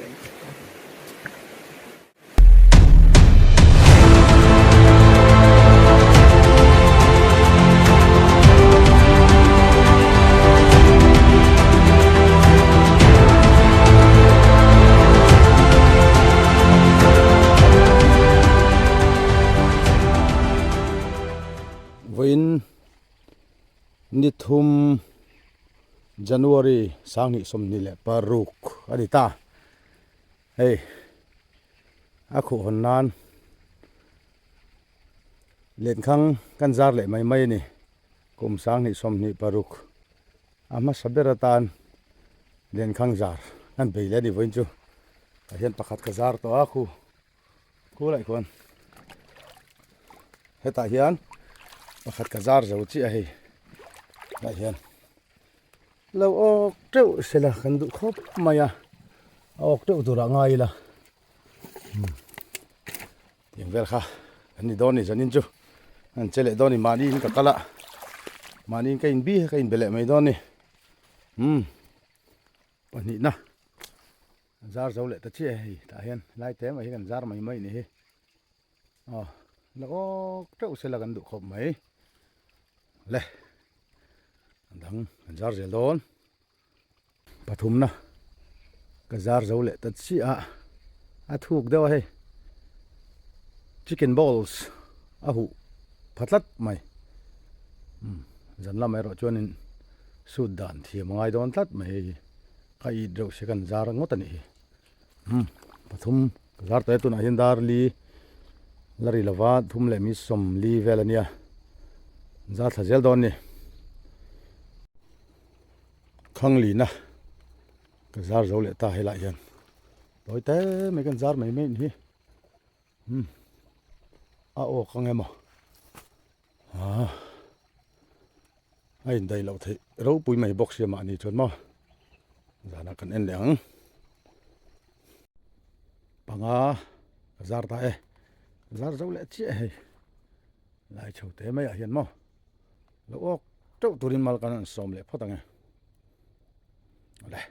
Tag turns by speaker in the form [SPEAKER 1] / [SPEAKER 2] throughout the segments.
[SPEAKER 1] Vawiin ni thum January 2026 a ni ta. Hei a khuh hawn nan lenkhang kan zar leh mai mai a ni. Kum 2026 a hmasa ber atan lenkhang zar kan bei leh a ni vawiin chu. Tah hian pakhat ka zar tawh a khu khu laih khuan hetah hian pakhat ka zar zo chiah a hei tah hian. Lo awk teuh sela kan duh khawp mai a, a awk teuh turah ngai ila tiang vel kha kan ni dawn ni zanin chu an che leh dawn ni mahni in ka kal a mahni in ka in bi ka in be leh mai dawn ni umm pahnihna zar zo leh ta chiah hei tah hian lai te mai hi kan zar mai mai ni hi aw la awk teuh sela kan duh khawp mai le a dang kan zar zel dawn pathumna ka zar zo leh ta chiah a a thuk deuh a hei chicken balls a huh pha tlat mai umm zan lamah erawh chuanin suit dan thiam a ngai dawn tlat mai hei hi ka it reuh se kan zar ngawt a nih hi. Umm pathum ka zar tawh e tunah hian dar li la ri lova thum leh mi 40 vel a nia zar thla zel dawn a ni Khanglina ka zar zo leh ta helaiah hian tawi te mai kan zar mai mai a ni hi umm a awk ang emaw ah a indaih loh theih ropui mai bawk sia mahni chuan maw zanah kan en leh ang panga ka zar ta e ka zar zo leh chiah hei lai chho te mai ah hian maw lo awk teuh turin mal kan han sawm leh phawt ang e awle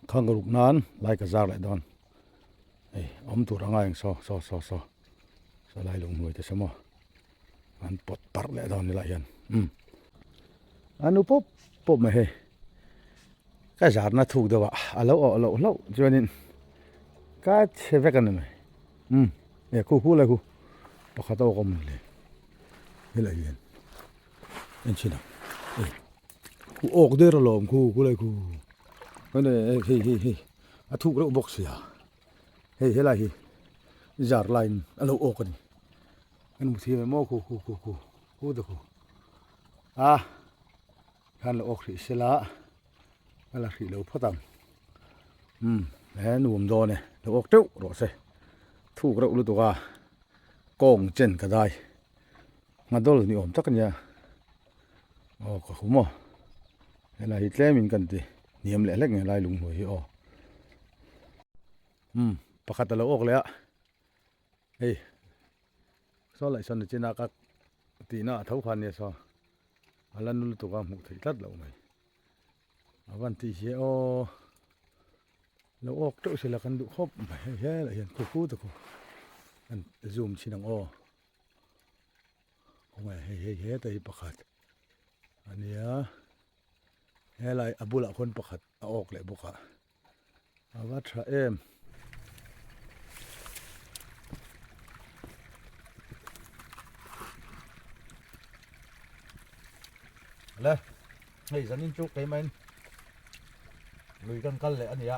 [SPEAKER 1] khang ruk nan lai ka zar leh dawn hei awm tur anga eng saw saw saw saw saw lai lung hnuai te saw maw an pawt parh leh dawn nilai hian umm a nu pawp pawp mai hei ka zarna thuk deuh a a lo awh loh hlauh chuanin ka chhe vek a ni mai umm e khu khu lai khu pakhat a awk awm le helai hian en chhin ang e khu awk der alawm khu khu lai khu hei hei hei a thuk reuh bawk sia. Hei helai hi zar laiin a lo awk a ni an hmu thiam em aw khu khu khu khu khu ta khu a khan lo awk hrih sela a la hrih lo phawt ang umm he nuam dawn e lo awk teuh rawh se thuk reuh lutuk a kawng chen ka dai nghadawl ni awm tak a nia aw ka hum aw helai hi tlem in kan ti hniam leh hlek nge lai lung hnuai hi aw umm pakhat a lo awk leh a hei saw laih sawn chin a ka tihna a tho khan nia saw a la nul lutuk a hmuh theih tlat loh mai a van tih hi aw lo awk teuh sela kan duh khawp mai hei helai hian khu khu ta khu kan zoom chhin ang aw. Khawnge hei hei heta hi pakhat a nia helai a bulah khawn pakhat a awk leh bawk a a va tha em. Le hei zanin chu keimahin lui kan kal leh a ni a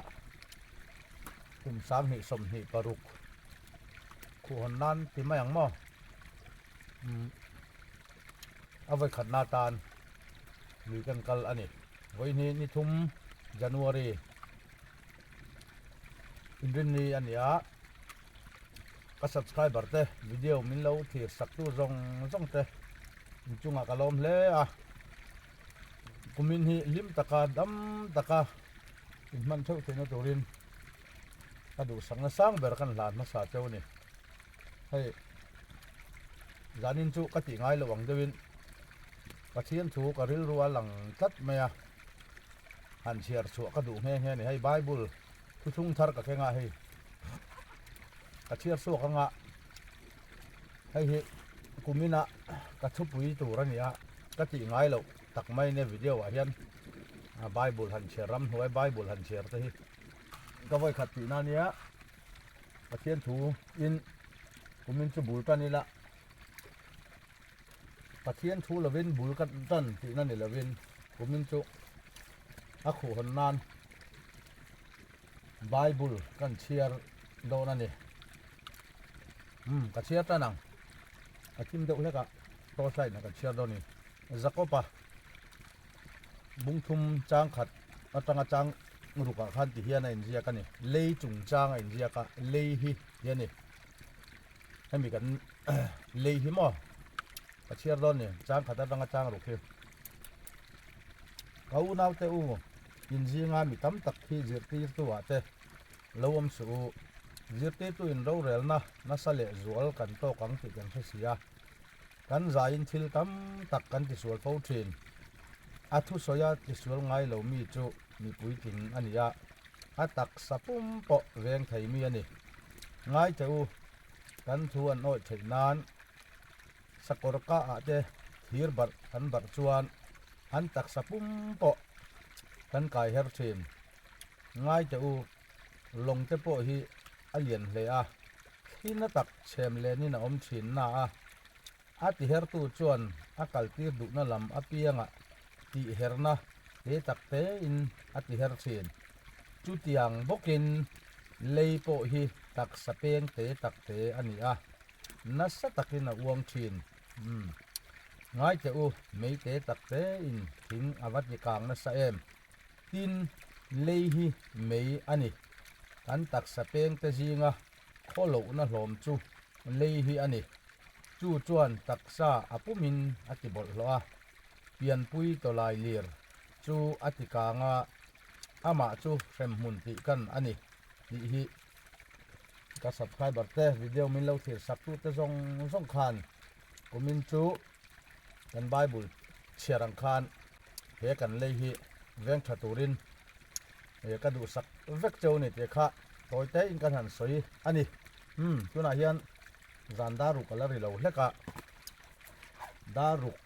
[SPEAKER 1] kum 2026 khuh hawn nan ti mai ang maw umm a vawi khatna atan lui kan kal a ni vawiin ni thum January inrinni a ni a ka subscriber te video min lo thlir sak tu zawng zawng te inchungah ka lawm hle a kumin hi hlim taka dam taka inhman theuh theihna turin Ka duhsakna sang ber kan hlan hmasa cheu a ni. Hei zanin chu ka tih ngai loh ang deuhin Pathian thu ka rilru a lang tlat mai a, han chhiar chhuah ka duh nghe nghe a ni. Hei Bible. Thuthlung thar ka keng a hei ka chhiar chhuak anga hei hi kumina ka thupui tur a ni a ka tih ngai loh tak mai nia video ah hian bible han chhiar ramhnuai bible han chhiar te hi ka vawi khat tihna ania Pathian thu in kumin chu bul tan ila Pathian thu lovin bul ka tan tihna ni lovin kumin chu a khuhhawn nan Bible kan chhiar dawn a ni. Umm ka chhiar tan ang. A thim deuh hlek a torchlight na kan chhiar dawn a ni. Jakob-a bungthum chang khat atanga chang rukah khan ti hian a inziak a ni. Lei chungchang a inziak a, lei hi ti a ni. Hemi kan lei hi maw ka chhiar dawn ni chang khat atanga chang ruk hi. Ka unaute u inzinga mi tam tak hi zirtirtu ah te lo awm suh u. Zirtirtu in rorelna nasa leh zual kan tawk ang tih kan hre si a. Kan zaiin thil tam tak kan tisual fo thin. A thusawi a tisual ngai lo mi chu mi puitling a ni a, a taksa pum pawh veng thei mi a ni. Ngai teh u, kan thu an awih theih nan sakawr kah ah te thir barh kan barh chuan an taksa pum pawh kan kai her thin. Ngai teh u, lawng te pawh hi a lian hle a, thli na tak chhem lenin a awm thin na a, a tihertu chuan a kaltir duhna lam apiangah tihherna hle tak tein a tiher thin. Chutiang bawkin lei pawh hi taksa peng te tak te a ni a, nasa takin a uang thin. Umm. Ngai teh u, mei te tak tein thing a va ti kang nasa em? Tin, lei hi mei a ni. Kan taksa peng te zinga khaw lohna hlawm chu lei hi a ni. Chu chuan taksa a pumin a ti bawlhhlawh a, pianpui tawlai lir chu a ti kang a, amah chu hremhmun tih kan a ni tih hi ka subscriber te video min lo thlir sak tu te zawng zawng khan kumin chu kan bible chhiar ang khan he kan lei hi veng tha turin ka duhsak vek cheu ni tih kha tawi te in kan han sawi a ni. Umm tunah hian zan dar ruk a la ri lo hlek a, dar ruk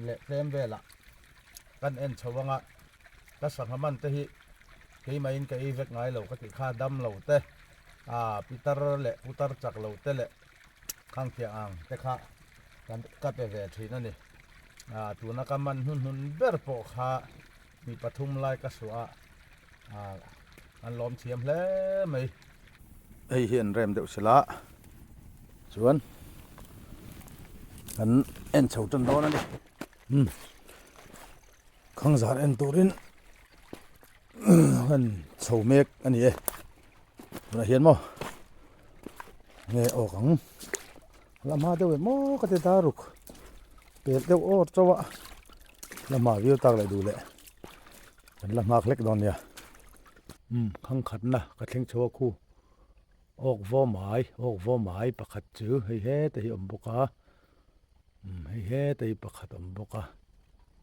[SPEAKER 1] leh tlem velah kan en chho anga ka sangha man te hi keimah in ka ei vek ngai lo ka tih kha dam lo te ah pitar leh putar chak lo te leh khang thiang ang te kha kan ka pe ve thin a ni. Ah tuna ka man hnuhnun ber pawh kha mi pathum lai ka suah a ah an lawm thiam hle mai. Hei hi an rem deuh sela chuan kan en chho tan dawn a ni. Umm khangzar en turin han chho mek a ni e tunah hian maw nge awk ang la hma deuh em maw ka ti ta ruk pel deuh awr chauh a la hma viau tak leh duh leh kan la nghak hlek dawn nia umm khang khatna ka thleng chho a khu awk vaw mai awk vaw mai pakhat chu hei heta hi a awm bawk a umm hei heta hi pakhat a awm bawk a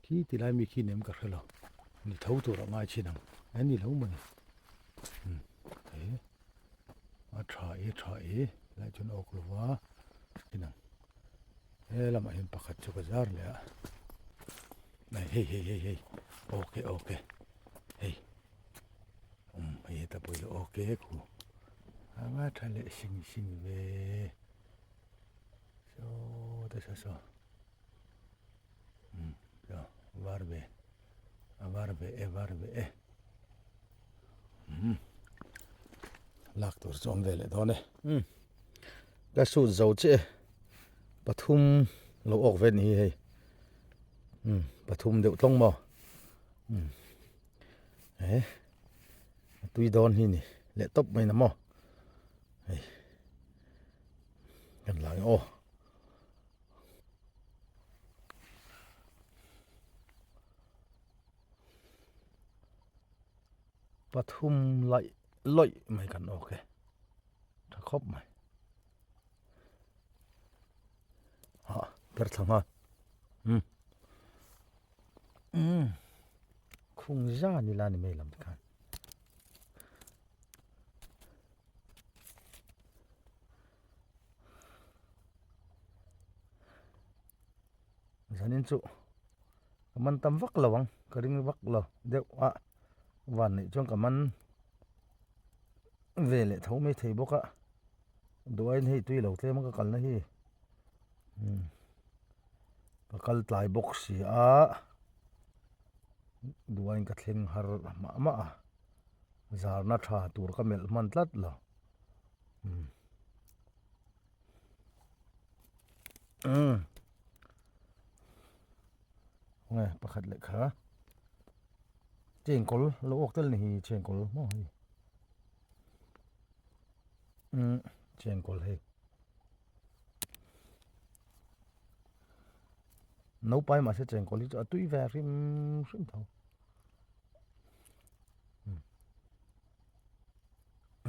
[SPEAKER 1] khi ti lai mi khi nem ka hre lo ni tho tur a ngai chin ang e ni lo mawni umm he a tha e tha e lai chuan a awk lo va chin ang he lamah hian pakhat chu ka zar leh a hei hei hei hei awk e awk e hei umm hei heta pawh hi awk e khu anga tha leh sing sing ve saw te saw saw umm saw var ve a var ve e var ve e umm lak tur chu awm ve leh dawn e umm ka sut zo chiah e pathum lo awk ve ni hi hei umm pathum deuh tlawng maw umm he a tui dawn hi ni leh tawp mai na maw hei kan la ang aw pathum laih lawih mai kan awk e tha khawp mai ah ber thla nghal um um khung za ni la ni mai lam te khan. Zanin chu ka man tam vak lo ang ka ring vak lo deuh a van neih chuan ka man ve leh tho mai thei bawk a duaiin hei tui lo tlem a ka kalna hi umm ka kal tlai bawk si a duaiin ka thleng har mah mah a zarna tha tur ka melh hman tlat lo umm. Umm nge pakhat leh kha chengkawl lo awk tel ni hi chengkawl maw hei umm chengkawl hei naupai mahse chengkawl hi chu a tui ve hrim hrim tho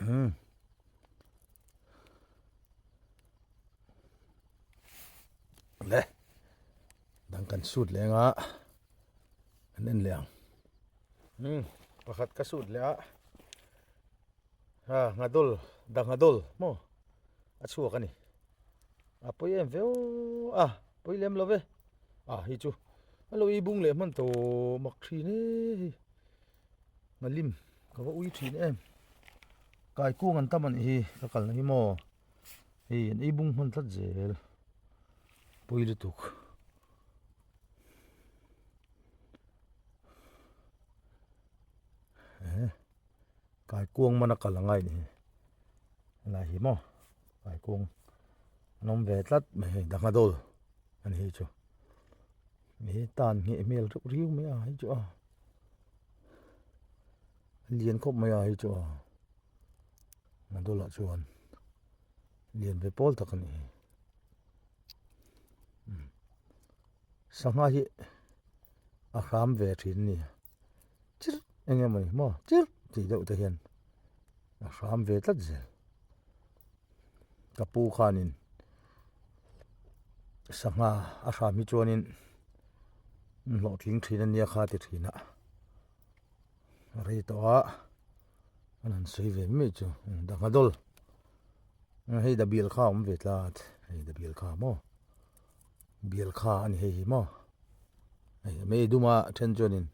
[SPEAKER 1] umm. Le dang kan sut leh anga kan en leh ang umm pakhat ka sut leh a ha nghadul danghadul maw a chhuak a ni a pawi em viau a pawi lem lo ve a hei chu a lo ei bung leh hman tawh mak thin e hei nghalim ka va ui thin em kaikung an tam a nih hi ka kalna hi maw hei an ei bung hman tlat zel pawi lutuk eh kaikuang mana kal angai ni helai hi maw kaikuang an awm ve tlat mai hei dangha dawl a ni hi chu he tan ngheh hmel reuh riau mai a hei chu a lian khawp mai a hei chu a dawlah chuan lian ve pawl tak a ni sangha hi a hram ve thin a ni chirh eng emaw ni maw chirh tih deuh te hian a hram ve tlat zel ka pu khanin sangha a hram hi chuanin hlawhtling thin a nia kha ti thin a rei tawh a an han sawi ve mai chu dangha dawl hei da bial kha a awm ve tlat hei da bial kha maw bial kha a ni hei hi maw hei mei dum a then chuanin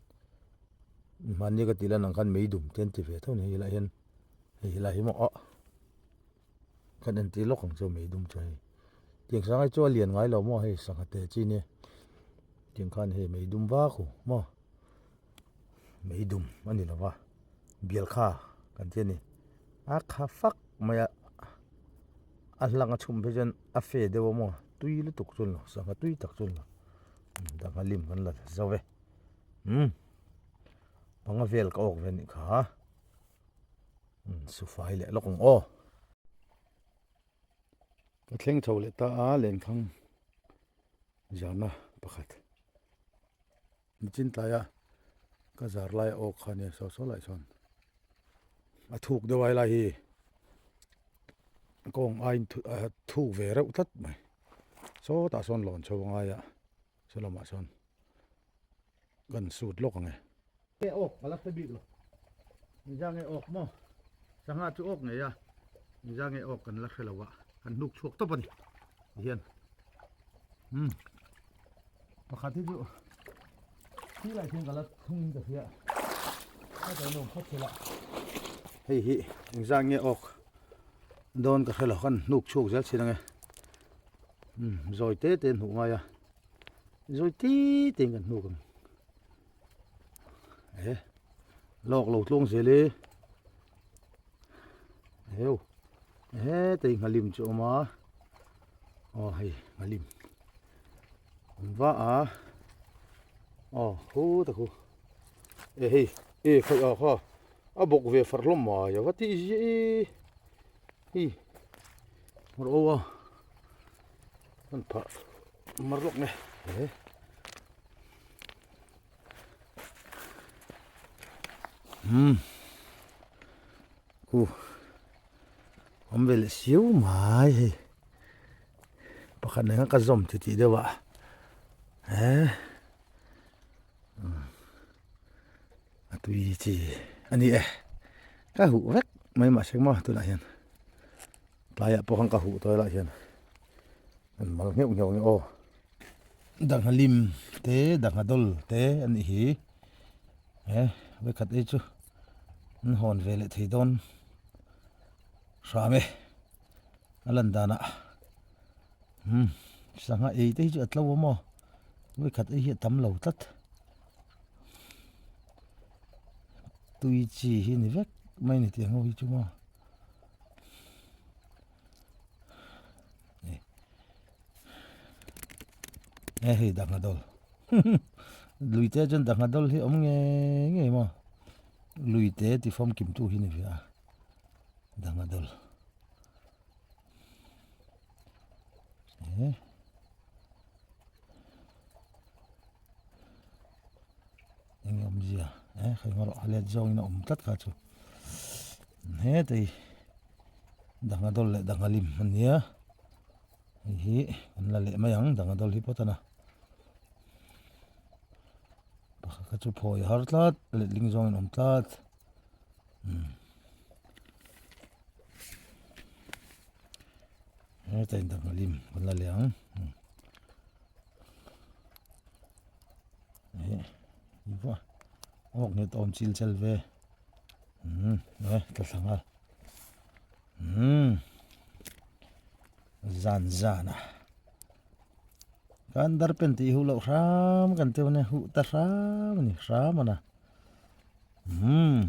[SPEAKER 1] mahni ka tih lan ang khan mei dum te an ti ve tho a ni hei lah hian hei helai hi maw ah kan entir lawk ang chu mei dum chu hei tiang sang hi chu a lian ngai lo maw hei sangha te chi nia tiang khan hei mei dum vak hu maw mei dum a ni lova bial kha kan ti a ni a kha fak mai a a hlang a chhum phei chuan a fe deuh a maw tui lutuk chu a ni lo sangha tui tak chu a ni lo dangha lim kan la zo ve umm panga vel ka awk ve a nih kha. Sufai leh lawk ang aw. Ka thleng chho leh ta a lenkhang zana pakhat nichin tlaia ka zar lai a awk kha nia saw saw lai sawn a thuk deuh ai lai hi kawng aiin thuk ve reuh tlat mai sawtah sawn lawn chho a ngai a saw lamah sawn kan sut lawk ang e. Nge awk ka la hre bik lo engzah nge awk maw sangha chu awk ngei a engzah nge awk kan la hre lo a kan hnuk chhuak tawp a ni tihian umm pakhat hi chu khi lai khian ka la thung in ka hria a ka nuam phawt thei la hei hi engzah nge awk dawn ka hre lo kan hnuk chhuak zel thin ang e umm zawi te te hnuh ngai a zawi te te in kan hnuk ang. Eh, lawk lo tlawng zel e. Heu. He tei nghalim chu awm a. Aw hei nghalim. Awm va a. Aw hu ta khu. E hei, e khai a kha. A bawk ve far hlawm mai a va ti zia e. Hi. Mar o a. Kan phah mar lawk nge. Eh. Umm khu awm ve leh siau mai hei pakhat nen khan ka zawm ti tih deuh a eh a tui chi a ni e ka huh vek mai mahse maw tunah hian tlaiah pawh khan ka huh tawh helaiah hian an mal ngheuh ngheuh ang e aw. Dangha lim te dangha dawl te a nih hi he vawikhat ei chu an hawn ve leh thei dawn hram e a lan danah umm sangha ei te hi chu a tlo awm aw vawikhat ei hi a tam lo tlat tui chi hi ni vek mai ni tiang ho hi chu maw. He hei dangha dawl lui te chuan dangha dawl hi awm nge nge maw lui te ti fawmkim tu hi ni ve a dangha dawl eh eng awmzia eh hei ngaw rawh a let zawngin a awm tlat kha chu hetei dangha dawl leh dangha lim a nia hei hi an la leh mai ang dangha dawl hi pawt a na pakhat kha chu phawi har tlat letling zawngin awm tlat umm hetah dangha lim kan la leh ang. Awk nge tawm chil chel ve umm e tla thla nghal umm zan zan a kan dar pen tih huh loh hram kan teuh ania huh ta hram a ni hram a na umm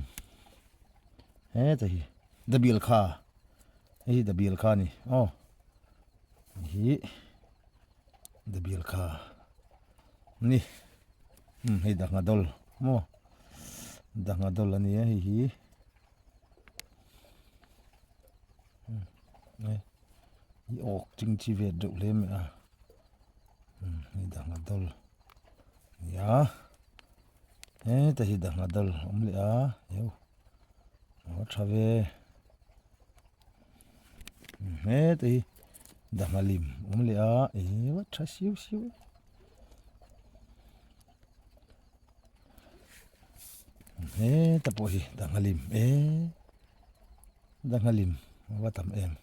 [SPEAKER 1] heta hi dabil kha hei hi dabil kha a ni aw hei hi. Dabil kha ni umm hei dangha dawl maw dangha dawl a nia hei hi umm e i awk ching chi vet deuh hle mai a umm hei dangha dawl nia heta hi dangha dawl a awm leh a eu a tha ve. Heta hi dangha lim awm leh a ih a tha siau siau e heta pawh hi dangha lim e dangha lim a va tam em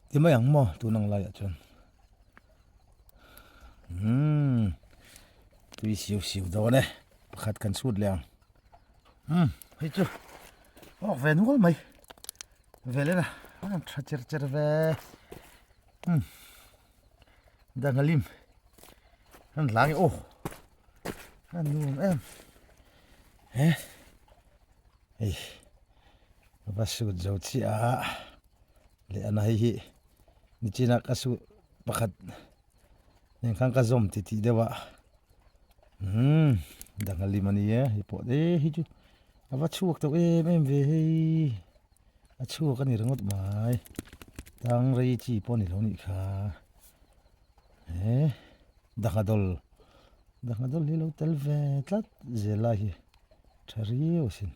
[SPEAKER 1] ti mai ang maw tun ang laiah chuan umm tui siau siau dawn e pakhat kan chhut leh ang. Umm hei chu awk ve nual mai velena a tha cher cher ve umm danghalim an hlang e aw a nuam em he hei va sut zo chiah a leh ana hei hi nichina ka su pakhat nen khan ka zawm ti tih deuh a umm dangha lim a ni e hei pawh e hei chu a va chhuak tawh em em ve hei a chhuak a ni ringawt mai tang rei chi pawh a ni lo nih kha he dangha dawl dangha dawl hi lo tel ve tlat zel lai hi tha riau asin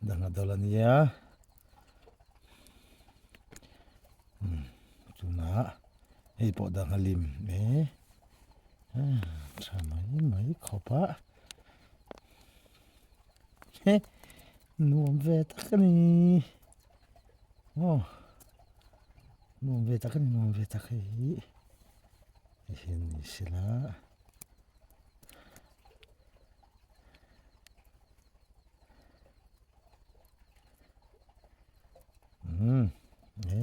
[SPEAKER 1] dangha dawl a nia umm tunah. Hei pawh dang a lim e tha mai mai khawp a he nuam ve tak a ni aw nuam ve tak a ni nuam ve tak hei hi hian ni sela. Umm e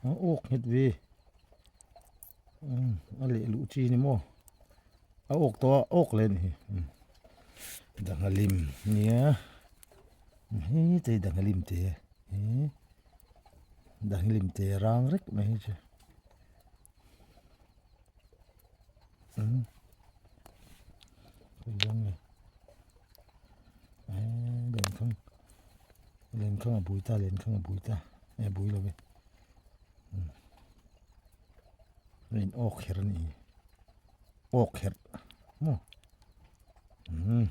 [SPEAKER 1] a awk nghet ve umm a leh luh chi ni maw a awk tawh a awk leh a ni hi umm dangha lim nia heta hi dangha lim te he dangha lim te rang rek mai hi chu umm Lenkhang lenkhang a bui ta lenkhang a bui ta e bui lo ve a in awk kher a ni awk kher maw umm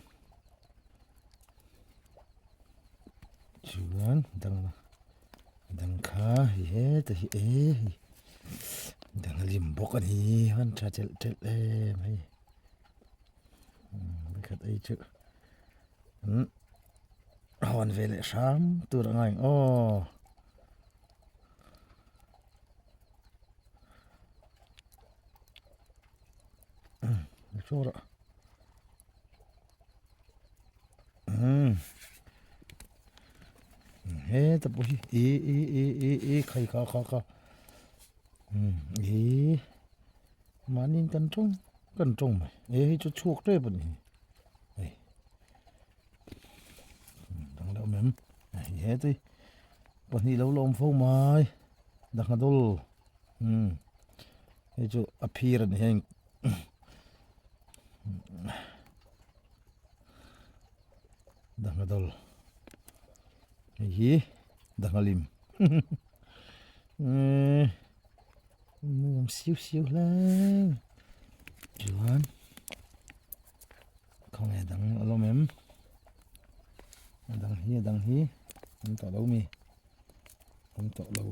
[SPEAKER 1] chuan dang dang kha hei heta hi e hei dang a lim bawk a ni han tha chelh chelh em hei. Khat ei chu umm hawn ve leh hram tur a ngai ang aw. Chawr ah. Umm. Heta pawh hi e e e e e khai kha kha kha. Umm e mahni kan tawng kan tawng mai e hei chu chhuak tep a ni hei. Dang leh awm em hei heti pahnih lo la awm fo mai dangha dawl umm hei chu a phir a ni heng. Dangha dawl hei hi dangha lim nuam siu siu hle chuan khawnge dang a lawm em a dang hi a dang hi awm tawh lo mi awm tawh lo.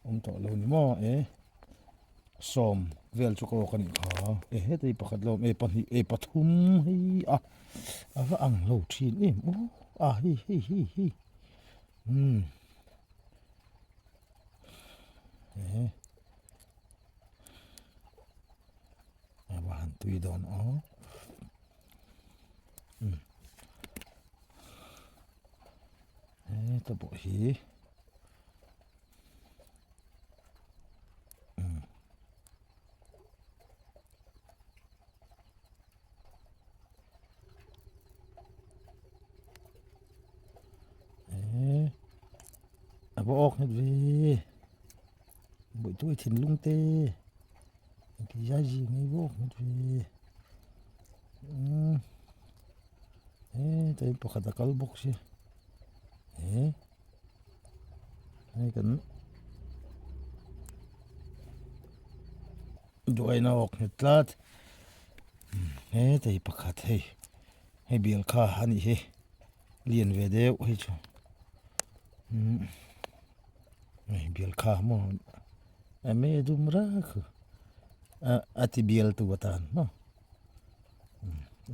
[SPEAKER 1] Awm tawh lo ni maw e sawm vel chu ka awk a nih kha e heta hi pakhat lawm e pahnih e pathum hei a a va ang lo thin em aw a hei hei hei hei umm e a va han tui dawn aw umm heta pawh hi. A va awk nghet ve bawihtuai thinlung te engti zai zing hi va awk nghet ve he pakhat a kal bawk sia he. Hei kan duaina awk nghet tlat hetei pakhat hei hei bial kha a nih hi lian ve deuh hei chu hei bial kha maw a me dum rak a ti bial tu atan maw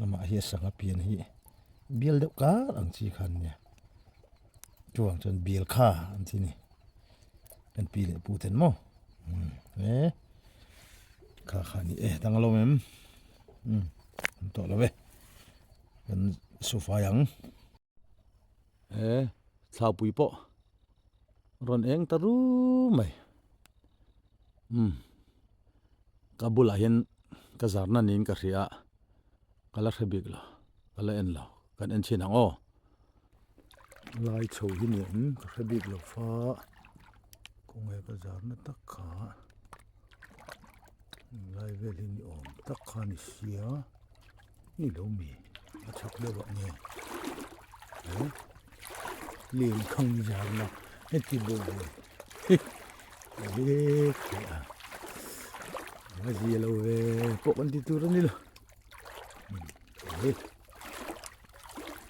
[SPEAKER 1] amah hi a sangha pian hi bial deuh kar ang chi kha ania. Chuang chuan bial kha an ti ni kan pi leh pu ten maw e kha kha ni e dang lo em um an tawh lo e kan sufai ang e thlapui pawh rawn eng ta ru mai um ka bulah hian ka zarna niin ka hria a ka la hre bik lo ka la en lo kan en chhin ang aw. Lai chho hi ni awm ka hre bik lo fa khawnge ka zarna tak kha lai vel hi ni awm tak kha ni sia ni lo mi a chhak deuh ah nge eh leng khang zarna heti bawk ve he a a zia lo ve pawh kan ti tur a ni lo he.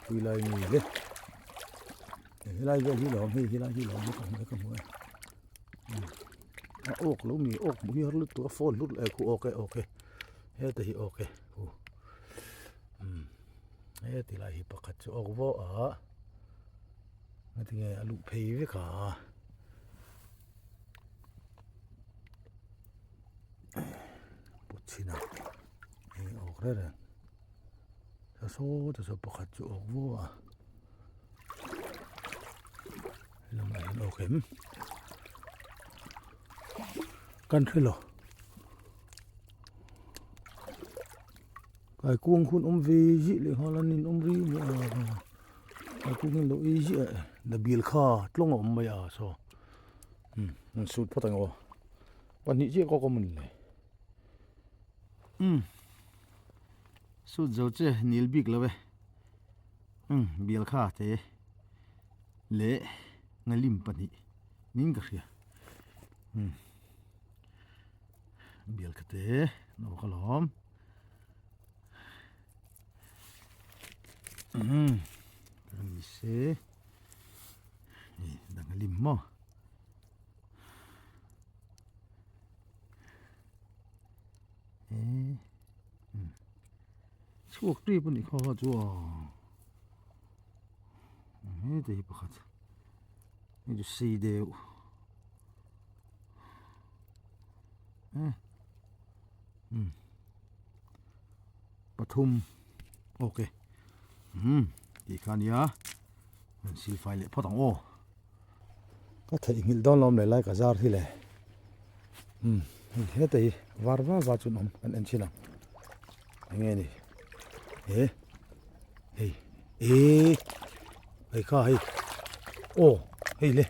[SPEAKER 1] Tui lai mi le helai vel hi lawm hei helai hi lawm ka hmu e ka hmu e a awk lo mi awk hmuh hi har lutuk a phone hlut e khu awk e awk e heta hi awk e khu heti lai hi pakhat chu awk vawh a ngatinge a luh phei vek a. Put chhin a hei awk reng reng ta saw ta saw pakhat chu awk vawh a helamah hian awk em kan hre lo kaikuang hun awm ve zih leh nghal a nin awm ri mai a kaikuang hian lo ei ziah e dabil kha tlawng a awm mai a saw umm an sut phawt ang aw. Pahnih chiah kawk awm a ni le. Umm sut zo che nil bik lo e. Umm bial kha te leh ngalim pahnih ning ka hria. Umm bial kha te no ka lawm. Umm ka ni se danglim maw. Chhuak tep a nih kha kha chu a heta hi pakhat hei chu sei deuh eh um. pathum ok umm tih kha ania han sil fai leh phawt ang aw ka theihnghilh dawn lo mai lai ka zar hi le umm hei heta hi var var var chu an awm kan en thin ang eng nge ni he hei eh hei kha hei aw hei le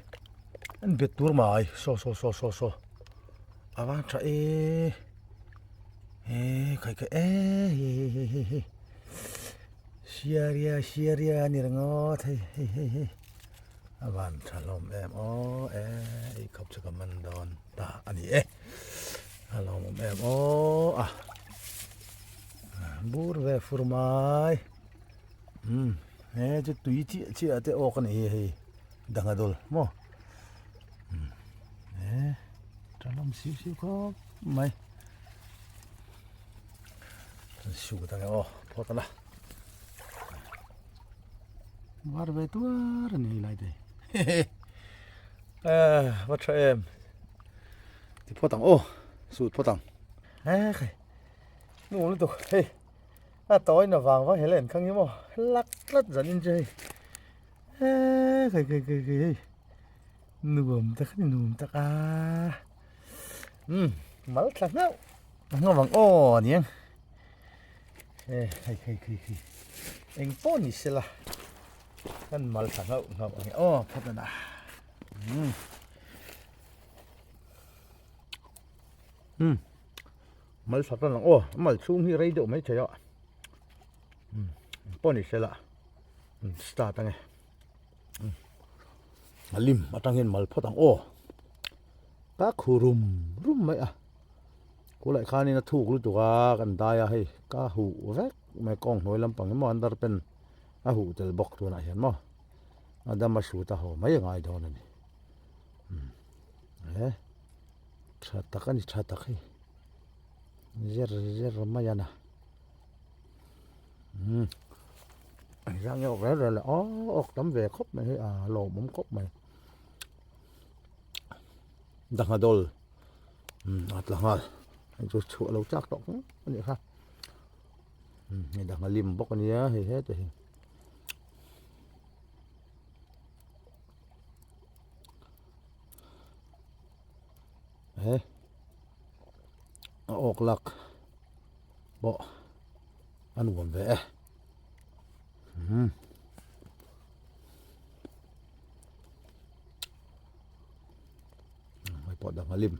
[SPEAKER 1] an bet tur mai saw saw saw saw saw a van tha e eh khai khai eh hei hei hei hei hei siaria siaria a ni ringawt hei hei hei hei a van tha hlawm em aw eh ei khawp chu ka man dawn ta a ni e a lawmawm em aw a bur ve fur mai umm he chu tui chiah chiah te awk a ni hi hei danga dawl maw umm he tha hlawm siu siu khawp mai su ta nge aw phawt a la var ve tuar a ni hei lai te eh va tha em ti phawt ang aw sut phawt ang eh khai nu lutuk hei a tawi na vang vang helen khang hi maw lak tlat zan in chu hei eh khai khai khai khai hei nuam tak a ni nuam tak a umm mal thla nghauh nghauh ang aw a ni ang eh hei hei khi khi eng pawh ni sela kan mal thla nghauh nghauh ang e aw phawt a na umm umm mal thla tan ang aw a mal chhung hi rei deuh mai thei a umm eng pawh ni sela umm start ang e umm a lim atang hian mal phawt ang aw ka khu rum rum mai a. Kulai khanin a thuk lutuk a kan dai a hei ka huh vek mai kawng hnuai lampang hi maw an dar pen a huh tel bawk tunah hian maw a dam a hrut a haw mai a ngai dawn a ni umm he tha tak a ni tha tak hei zer zer mai a na umm engzah nge awk rel rel le aw awk tam ve khawp mai hei a lawmawm khawp mai dangha dawl. umm a tla nghal hei chu chhuah lo chak tawh hle a nih kha umm hei dang a lim bawk a nia hei heta hi he a awk lak pawh a nuam ve e umm. Hei pawh dang a lim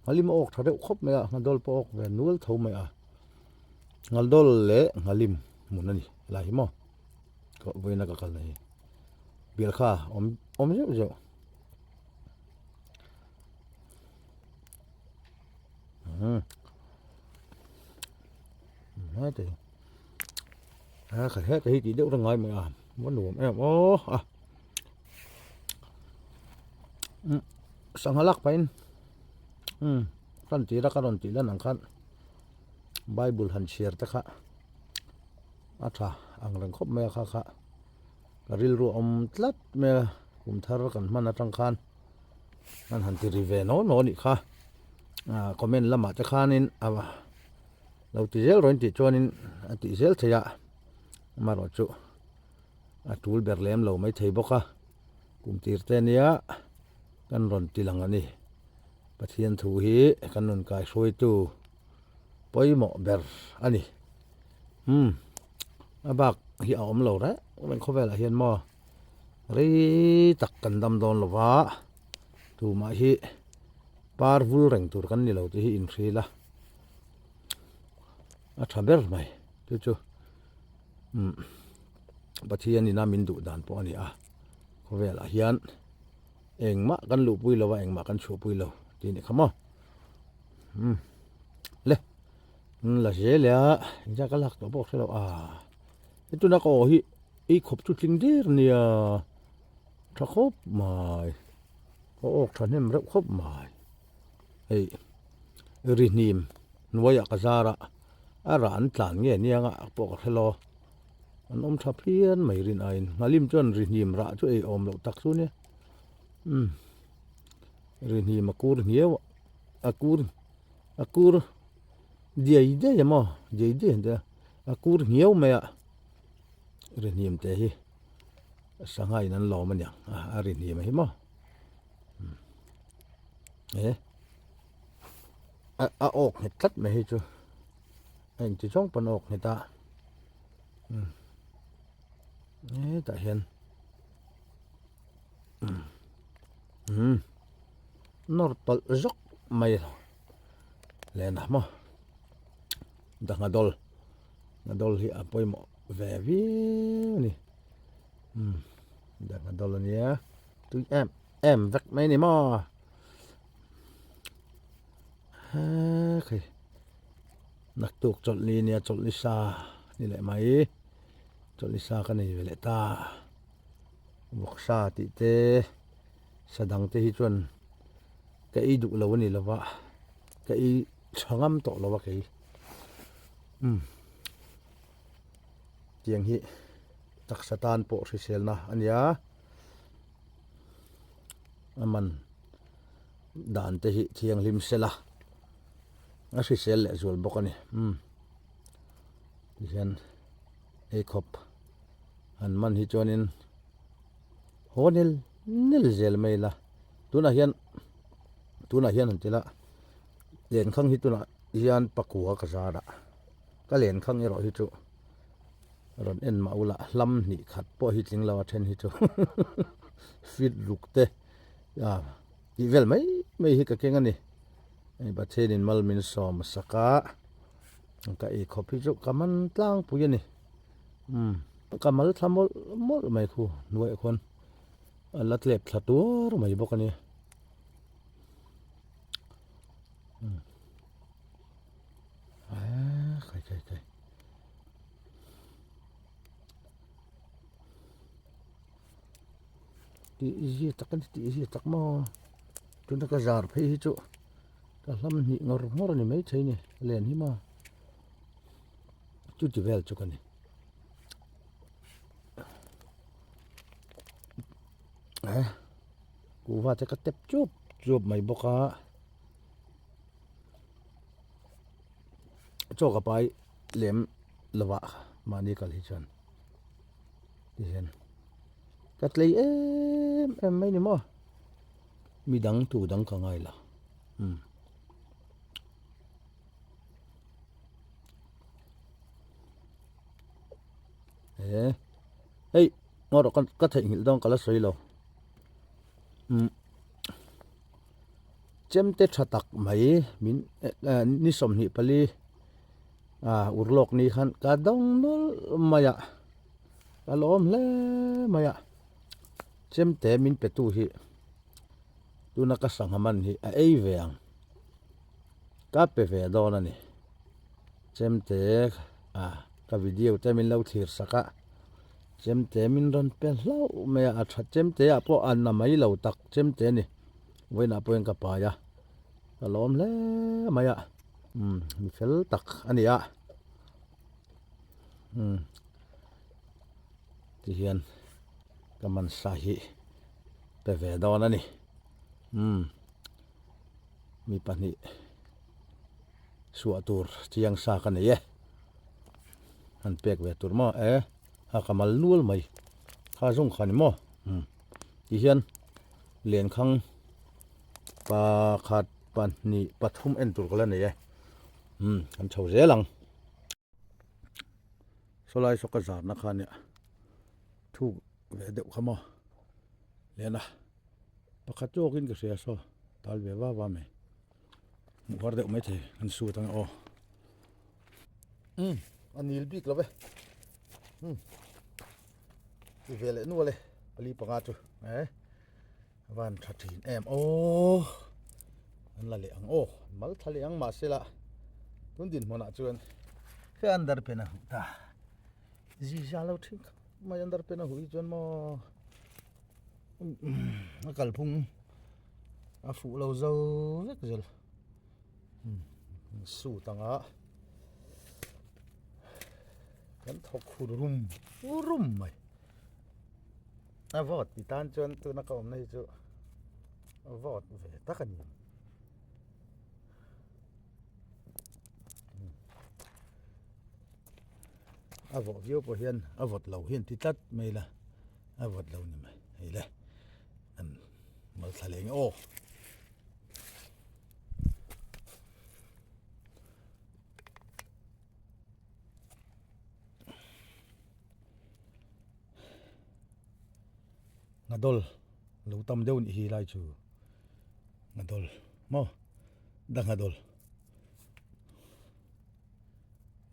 [SPEAKER 1] a lim a awk tha deuh khawp mai a nghadawl pawh a awk ve nual tho mai a nghadawl leh nghalim hmun a ni helai hi maw vawiin a ka kalna hi bial kha awm awm zeuh zeuh umm heti heti hi tih deuh reng ngai mai a va nuam em aw a. Sangha lak pahin umm kan tira ka rawn tih lan ang khan bible han chhiar te kha a tha ang reng khawp mai a kha kha ka rilru a awm tlat mai a kum thar kan hman atang khan an han ti ri ve naw naw a nih kha ah comment lamah te khanin a lo ti zel rawh in tih chuanin a tih zel theih a amaherawhchu. A tul ber lem lo maithei bawk a, kum tir te nia kan rawn ti lang a ni. Pathian thu hi kan rawn kaihruaitu pawimawh ber a ni. Umm a bak hi a awm lo reng reng khawvelah hian maw rei tak kan dam dawn lo va, tumah hi par vul reng tur kan ni lo tih hi inhril a, a tha ber mai chu chu. Umm Pathian ina min duh dan pawh a ni a, khawvelah hian engmah kan luhpui lo a, engmah kan chhuahpui lo tih a nih kha maw. Umm le la zel e a, engzah ka lak tawh pawh ka hre lo a, hetuna ka aw hi ei khawp chu tling der a nia, tha khawp mai, ka awk thahnem reuh khawp mai, hei ri hnim hnuaiah ka zar a. A rah an tlan nge aniang a pawh ka hre lo. An awm tha phian mai rin aiin. Nghalim chuan rihnim rah chu ei awm loh tak chu nia. Umm rihnim a kur hniau a, a kur a kur diai diai a maw diai diai an tia. A kur nghiau mai a ri hnim te hi sangha in an lawm aniang a ri hnim a hi maw e a awk nghet tlat mai hi chu a inti zawng pawn a awk nghet a hetah hian nawr tawlh zawk mai len a maw Danghadol Nghadol hi a pawimawh ve viau a ni umm Danghadol a nia tui em em vek mai a ni maw hekhei naktuk chawlhni nia chawlhni sa ni leh mai chawlhni sa ka nei ve leh ta vawksa tih te sa dang te hi chuan ka ei duh lo a ni lova ka ei tha ngam tawh lo a kei umm tiang hi taksa tan pawh hriselna a nia a man dan te hi thianghlim sela a hrisel leh zual bawk a ni umm tihian ei khawp han man hi chuanin haw nil nil zel mai ila tunah hian tunah hian han ti ila Lenkhang hi tunah hian pakua ka zar a, ka lenkhang erawh hi chu rawn en mah ula hlam hnih khat pawh hi tling lo a then hi chu fit ruk te ah tih vel mai mai hi ka keng a ni. Hei Pathianin mal min sawm sak a, ka ei khawp hi chu ka man tlangpui a ni. Umm ka mal thla mawlh mawlh mai khu hnuaiah khuan a la tlep thla tuar mai bawk a ni. Khai khai khai. Ti zia tak ani ti zia tak maw. Tuna ka zar phei hi chu ka hlam hnih ngawr ngawr ani mai thei ni len hi maw. Chu ti vel chu ka ni. Eh. Kuhva te ka tep chup chup mai bawk a chaw ka pai lem lovah mahni kal hi chuan tihian ka tlei em em mai ni maw midang tu dang ka ngai lo umm. E hei ngaw rawh ka theihnghilh dawn ka la sawi lo umm chemte tha tak mai min ni 24 ah urlawk ni khan ka dawng nawlh mai a ka lawm hle mai a chemte min pe tu hi tuna ka sangha man hi a ei ve ang ka pe ve dawn a ni. Chemte ah ka video te min lo thlir sak a, chemte min rawn pe hlauh mai a, a tha chemte ah pawh a na mai lo tak chemte a ni, vawiinah pawhin ka pai a, ka lawm hle mai a, umm mi fel tak a ni a, umm tihian ka man sa hi pe ve dawn a ni, umm mi pahnih. Suah tur chiang sa ka nei e. Han pek ve tur maw e. Ha ka mal nual mai. Kha zawng kha ni maw. Um. Ti hian lenkhang pakhat pahnih pathum en tur ka la nei e. Um kan chho zel ang. Sawlai saw ka zarna kha nia thuk ve deuh kha maw. Lena pakhat zawkin ka hria saw tal ve va va mai. Hmuh har deuh maithei kan su atang aw. Umm a nil bik lo ve. Umm ti ve leh nual e pali panga chu eh van tha thin em aw an la leh ang aw mal tha leh ang mahse la tun dinhmunah chuan he an dar pen a huh ta zi za lo thin khawp mai an dar pen a huh hi chuan maw a kalphung a fuh lo zo vek zel suit anga kan thawk khur rum rum mai a vawt ti tan chuan tuna ka awmna hi chu a vawt ve tak a ni. A vawh viau pawh hian a vawt lo hi an ti tlat mai la, a vawt lo ni mai hei le an mal thla leh nge aw. Ngadol lo tam deuh nih hi lai chu ngadol maw da ngadol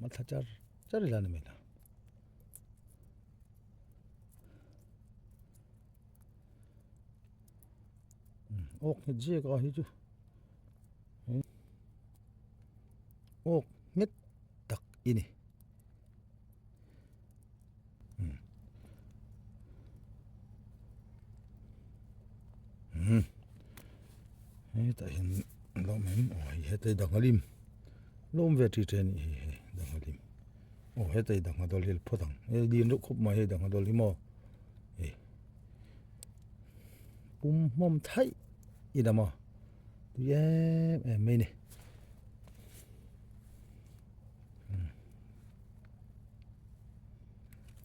[SPEAKER 1] mal thla char char ila ni mai la. Awk nghet ziak a hi chu awk nghet tak i ni. Hetah hian lawm em aw hei hetah hi danghalim lawm ve ṭi ṭe a nih hi hei danghalim aw hetah hi dangha dawl hi a phawt ang hei lian reuh khawp mai hei dangha dawl hi maw hei pum hmawm thaih i la maw tui em em mai a ni.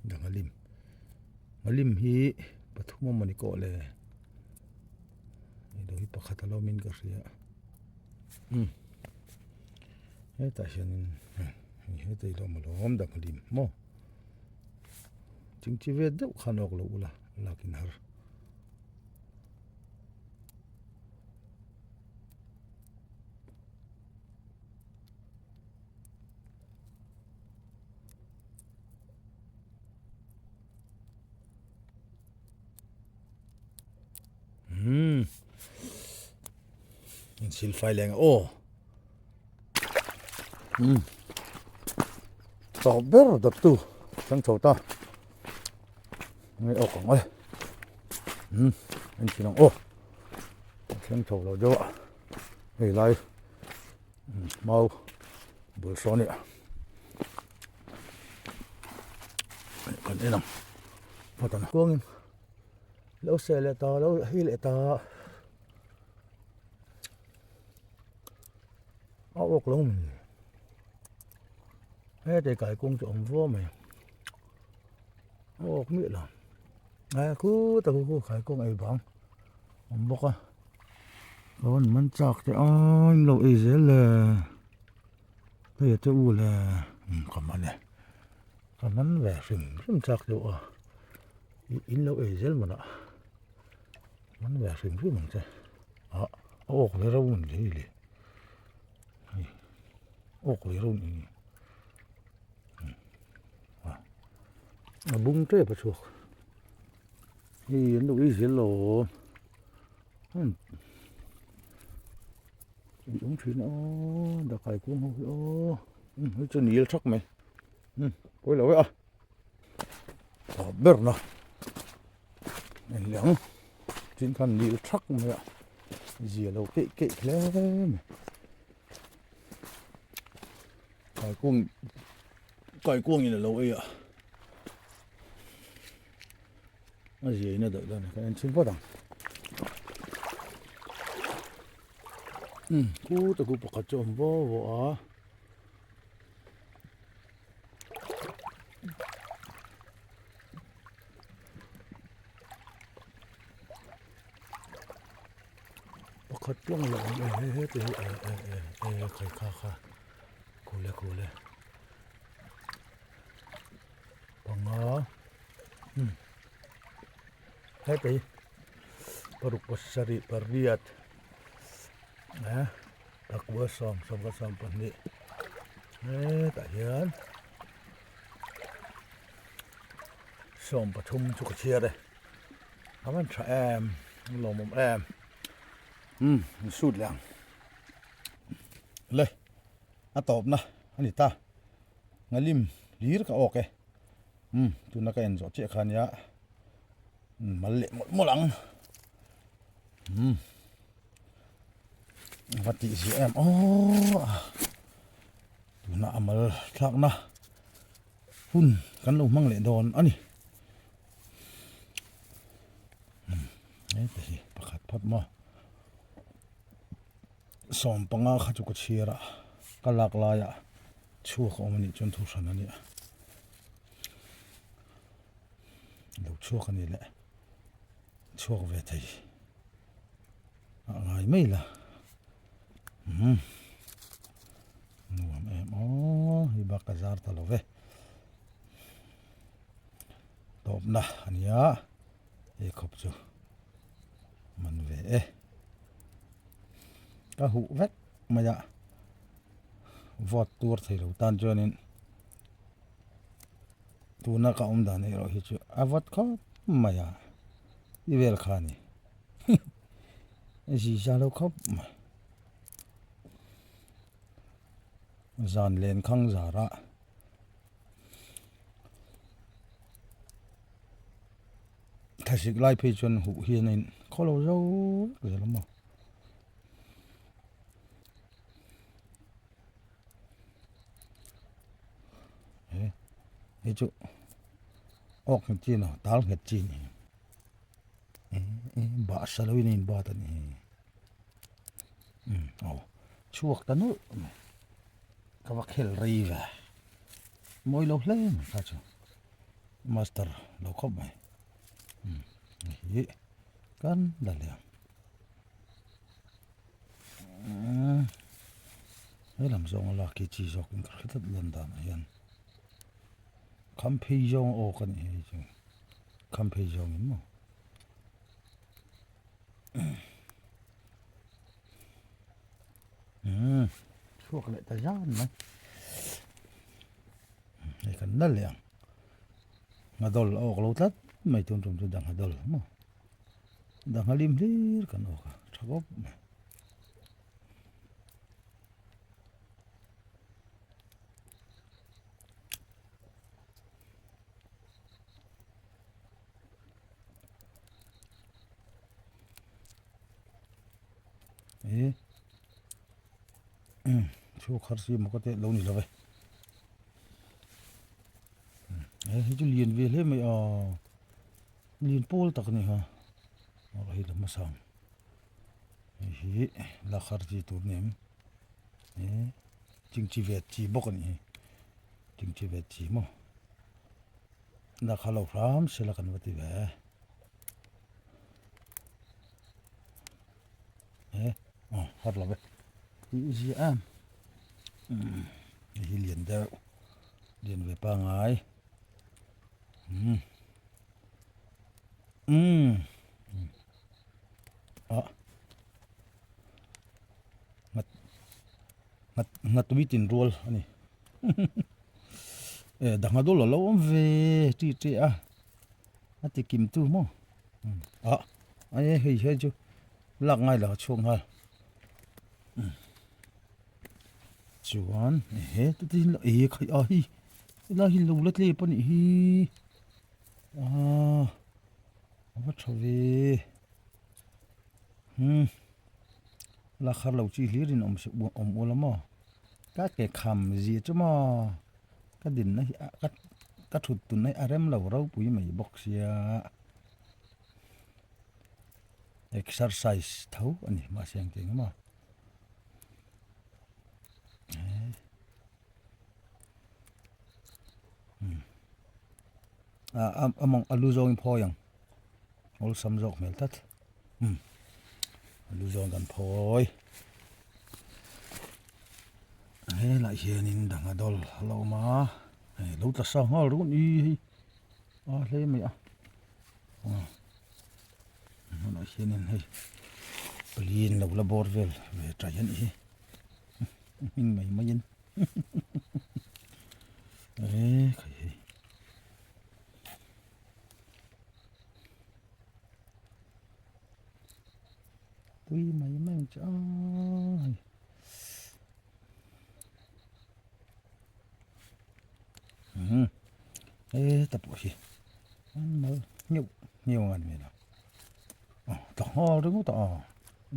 [SPEAKER 1] Danghalim Nghalim hi pathum a mawni kawh le hei lo hi pakhat a lawmin ka hria umm hetah hianin hei hetah hi lawm a lawm danghalim maw chingchi ve deuh khan awk lo ula lak in har. Hmm. In sil fai leng aw. Hmm. Tawp ber dawt tu thleng chho ta. Ngai awk ang e. Hmm. En thin ang aw. Thleng chho lo deuh a. Hei lai mau bul sawn i kan en ang phawt ang kuangin lo seh leh ta lo hi leh ta a awk lo mai hete kai kawng chu awm vua mai a awk miah lo a khutah khu khu kai kawng ei bang awm bawk a. Kawn man chak te ain lo ei zel le hei a te u le umm ka man e ka man ve hrim hrim chak deuh a ih in lo ei zel maw lah man ve hrim hrim ang che ah a awk leh reuh a ni hei le hei awk leh reuh a ni a bung tep a chhuak hei an lo ei zel lo. Ih awm thin a aw dakai kung ho hi aw hei chu nil thak mai pawi lo e a tha ber na en leh ang tin khan nil thak mai a zia lo keih keih hle mai kaikung kaikung in a lo ei a. A zia in a daih dawn a ka en chhin phawt ang umm khu te khu pakhat chu a awm vaw vaw a pakhat tawng a lo awm e he he te hi e e e e khai kha kha khule khule. Panga umm hetei paruk pasarih pariat eh pakua sawm sawmkhat sawmpahnih hetah hian sawmpathum chu ka chhiar e a van tha em a lawmawm em umm an sut leh ang le a tawpna a ni ta. Ngalim hlir ka awk e umm tuna ka en zawh chiah kha nia mal leh mawlh mawlh ang umm a va tih ziah em aww tuna a mal thlakna hun kan lo hmang leh dawn a ni umm heta hi pakhat phawt maw. Sawmpanga kha chu ka chhiar a, ka lak laiah chhuak a awm a nih chuan thu hran a nia. chhuak a ni leh chhuak ve thei a ngai mai la umm nuam em aw hei bak ka zar ta lo ve tawpna a nia he khawp chu man ve e ka huh vek mai a vote tur thei lo tan chuanin tuna ka awm dan erawh hi chu a vawt khawp mai a i vel kha a ni zi za lo khawp mai zan len khang zara thlasik lai phei chuan huh hian a in khaw lo zo vek zel a maw. Hei chu awk nghet chi a ni tal nghet chi a ni bahsa lo in a in bat a ni umm aw chhuak ta nawlh mai ka va khel rei ve mawi lo hle mai kha chu master lo khawp mai umm hei hi kan la liam. He lam zawnga lak hi chi zawk in ka hre tlat lan danah hian kham phei zawng aw ka nih hei chu kham phei zawng in maw umm chhuak leh ta zan mai hei kan la leh ang nghadawl a awk lo tlat mai tun tum chu danghadawl maw. Dangha lim hlir kan awk a tha khawp mai. E thu khar si maw ka teh lo ni lo ve e hei chu lian ve hle mai a. Lian pawl tak a ni ha aw hei la hmasa ang hei hi lakhar chi tur a ni em he chingchi vet chi bawk a nih hi chingchi vet chi maw lakhar lo hram sela kan va ti ve he aw har lo ve tih zia em hei hi lian deuh lian ve pangai umm. Umm ah nghat nghat nghat tui tin rual a ni e dangha dawl a lo awm ve chi chi a a ti kim tu maw ah ai hei hian chu lak ngai lo a chhuak nghal chuan he chutin e khai a hi helai hi lo la tlep a nih hi. Aaa a va tha ve umm la khar lo chi hlir in awm awm ula maw ka ke kham zia chu maw ka dinna hi a ka ka thut tun hi a rem lo ropui mai bawk sia exercise tho a ni mahse engtiang emaw. Ah a mawng a lu zawngin phawi ang awlsam zawk hmel tlat umm a lu zawng kan phawi helaiah hianin dangha dawl a lo awm a hei lo tla sa nghal run i hei a hle mai a hmunah hianin hei pali in lo la bawr vel ve tai a nih hi hming mai maiin. Ê khai hei tui mai mai ang che a hei umm heta pawh hi an mal ngheuh ngheuh ang a ni mai lo aw tla nghal ringawt a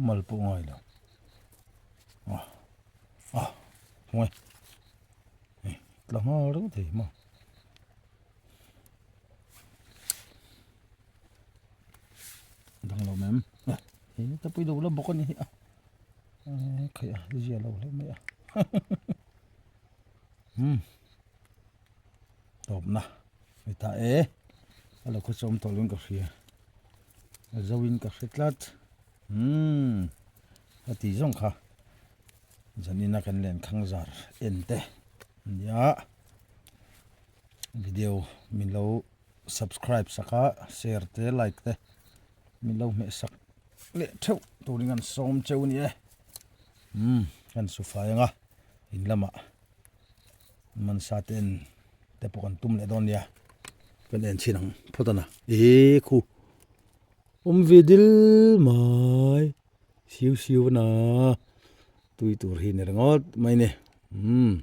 [SPEAKER 1] mal pawh ngai lo aw. A hmuai hei tla nghal reng thei maw dang lo mem he ta pui lo la bawk a ni hi a khai a zia lo hle mai a um tawpna mi ta e. A lo khaw chawm tawh lovin ka hria a zo in ka hre tlat umm a tih zawng kha zanina kan len khang zar en te ania video min lo subscribe sak a share te like te min lo hmeh sak leh theuh turin kan sawm cheu a ni e umm kan su fai anga in lamah. Mansa te en te pawh kan tum leh dawn nia kan en chhin ang phawt a na e khu awm ve dil mai siu siu a na tui tur hi ni ringawt mai ni umm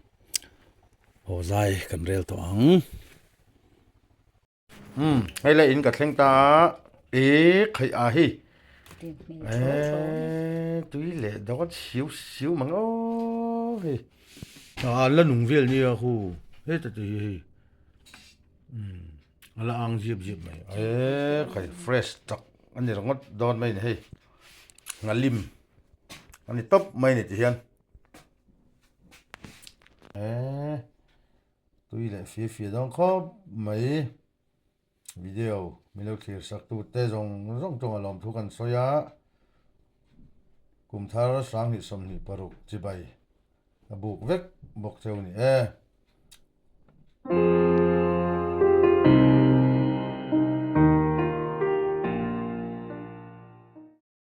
[SPEAKER 1] haw zai kan rel tawh ang. Umm hei le in ka thleng ta a e khaih a hei e tui leh dawn siu siu mang aw hei a la nung vel nia hu heta te hi hei umm a la ang zip zip mai e khaih fresh tak a ni ringawt dawn mai a ni hei nghalim a ni tawp mai a ni ti hian e. Tui leh fia fia dawn khawp mai. Video min lo thlir sak tu te zawng zawng chunga lawmthu kan sawi a, kum thar 2026 chibai a buk vek bawk cheu ni e.